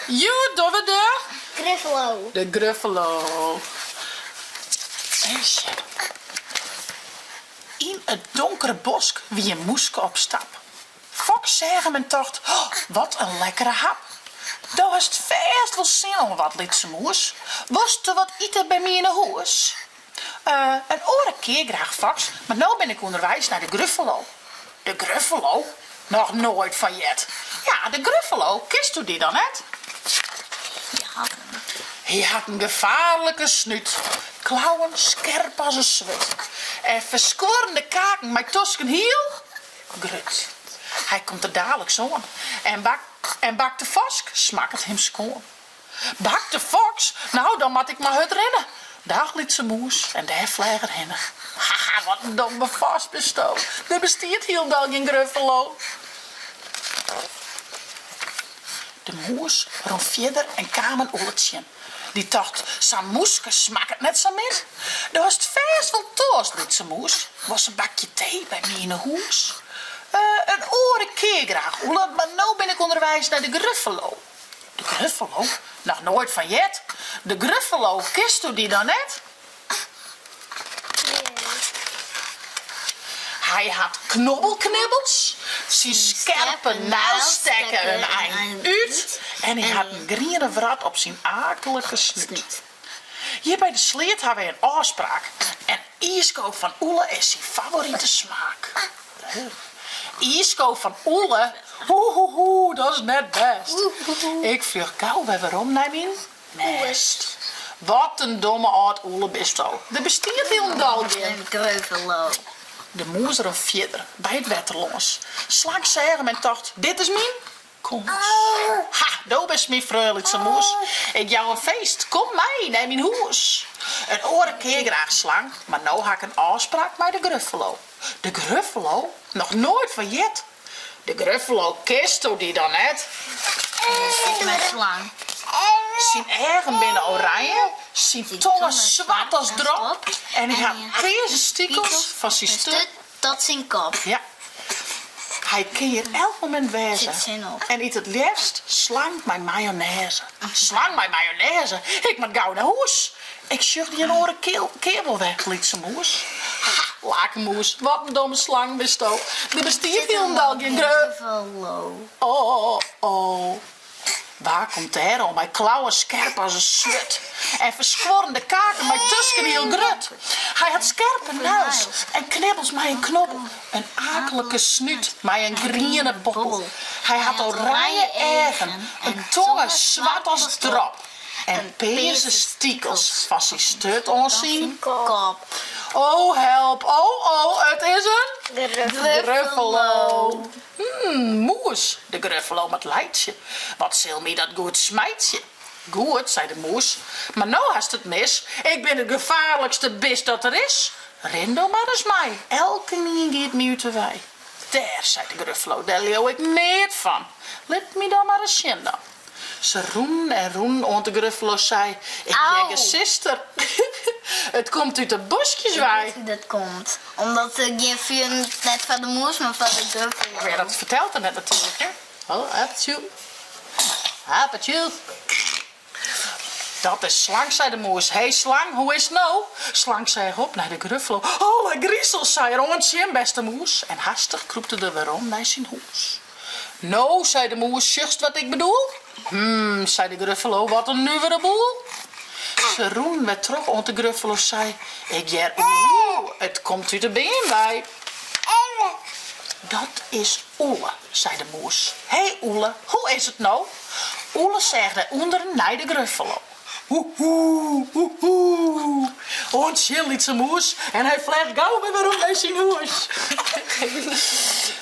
Hjoed dogge we de. Gruffalo. De Gruffalo. Even sjen. Yn it donkere bosk wie in mûske op stap. Foks seach him en tocht, Oh, wat in lekkere hap. Do hast fêst wol sin oan wat, lytse mûs. Wolsto wat ite by my yn 'e hûs? Eh, in oare kear graach, Foks, mar no bin ik ûnderweis nei de Gruffalo. De Gruffalo? Noch noait fan heard. Ja, de Gruffalo, kinsto dy dan net? Hy hat in gefaarlike snút, klauwen skerp as in swurd en ferskuorrende kaken mei tosken hiel grut. Hy komt der daliks oan en en bakte fosk smakket him skoan. Bakte foks? No, dan moat ik mar hurd rinne. Dag, lytse mûs. En dêr fleach er hinne. Haha, wat in domme foks bisto. Der bestiet hielendal gjin Gruffalo. De mûs rûn fierder en kaam in ûle tsjin. Dy tocht, Sa'n mûske smakket net sa min. Do hast fêst wol toarst, lytse mûs. Wolst in bakje tee by my yn 'e hûs? Eh, in oare kear graach, ûle, mar no bin ik ûnderweis nei de Gruffalo. De Gruffalo? Noch noait fan heard. De Gruffalo, kinsto dy dan net? Hy hat knobbelknibbels, syn skerpe neils stekke in ein út en hy hat in griene wrat op syn aaklike snút. Hjir by de sleat ha wy in ôfspraak en iisko fan Oele is syn favorite smaak. Iisko fan Oele? Hoehoehoe, dat is net bêst. Ik fluch gau wer werom nei myn nêst. Wat in domme âld ûle bisto. Der bestiet hielendal gjin. Gruffalo. De mûs rûn fierder, by it wetter lâns. Slang seach him en tocht, dit is myn kâns. Ha, do bist myn freon, lytse mûs. Ik jou in feest, kom mei nei myn hûs. In oare kear graach, slang, mar no ha ik in ôfspraak mei de Gruffalo. De Gruffalo? Noch noait fan heard. De Gruffalo, kinsto dy dan net? Syn eagen binne oranje, syn tonge swart as drop en hy hat pearse stikels fan syn sturt tot syn kop. Ja. Hy kin hjir elk momint wêze en yt it leafst slang mei mayonêze. Slang mei mayonêze? Ik moat gau nei hûs. Ik sjoch dy in oare kear wol wer, lytse mûs. Ha, lake mûs, wat in domme slang bisto. Der bestiet hielendal gjin Gruffalo. Oh, oh. Wa komt dêr oan mei klauwen skerp as in swurd en ferskuorrende kaken mei tusken hiel grut? Hy hat skerpe neils en knibbels mei in knobbel, in aaklike snút mei in griene bobbel. Hy hat oranje eagen, in tonge swart as drop en pearse stikels fan syn sturt oan syn kop. O help, o o, it is in Gruffalo. Hmm, mûs, de Gruffalo moat laitsje. Wat sil my dat goed smeitsje? Goed, sei de mûs, mar no hast it mis. Ik bin it gefaarlikste bist dat der is. Rin do mar ris mei, elkenien giet my út 'e wei. Dêr, sei de Gruffalo, dêr leau ik neat fan. Lit my dan mar ris sjen dan. Se rûnen en rûnen oant de Gruffalo sei, Ik hear gesister. It komt út de boskjes wei. Ik wit hoe't dat komt. Omdat der gjin fjoer net foar de mûs, mar foar de Gruffalo. Ja, dat fertelt er net natuerlik, hè. Oh, apetsjoe. Apetsjoe. Dat is Slang, sei de mûs. Hé Slang, hoe is 't no? Slang seach op nei de Gruffalo. Holle grizel, sei er, oant sjen, bêste mûs. En hastich krûpte er werom nei syn hûs. No, sei de mûs, sjochst wat ik bedoel? Hm, sei de Gruffalo, wat in nuvere boel. Se rûnen wer troch oant de Gruffalo sei, Ik hear oehoe, it komt út de beam wei. Dat is Oele, sei de mûs. Hé Oele, hoe is it no? Oele seach nei ûnderen nei de Gruffalo. Oehoe, oehoe, oant sjen, lytse mûs, en hy fleach gau wer werom nei syn hûs.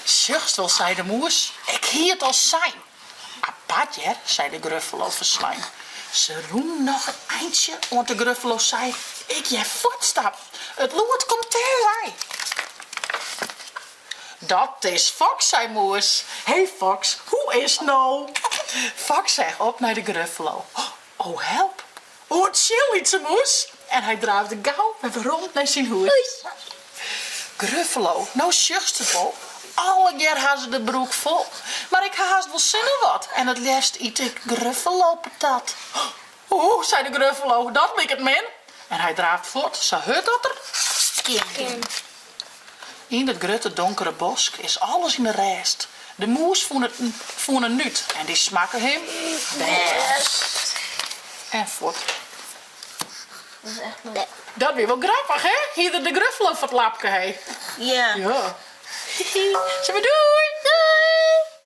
Sjochst wol, sei de mûs, ik hie it al sein. Apart hear, sei de Gruffalo ferslein. Se rûnen noch in eintsje oant de Gruffalo sei, Ik hear fuotstap, it lûd komt dêr wei. Dat is Foks, sei mûs. Hé Foks, hoe is 't no? Foks seach op nei de Gruffalo. O help, oant sjen, lytse mûs! En hy draafde gau wer werom nei syn hûs. Gruffalo, no sjochst it wol. Allegear ha se de broek fol. Mar ik ha hast wol sin yn wat en it leafst yt ik gruffalopatat. Oeh, sei de gruffalo, dat liket min. En hy draaft fuort sa hurd dat er kin. Yn it grutte donkere bosk is alles yn 'e rêst. De mûs fûn it fûn in nút en dy smakke him bêst. En fuort. Dat wie wol grappich, hè? Hie er de gruffalo foar it lapke, hé? Ja. Ja. Hihi. Sis mar doei!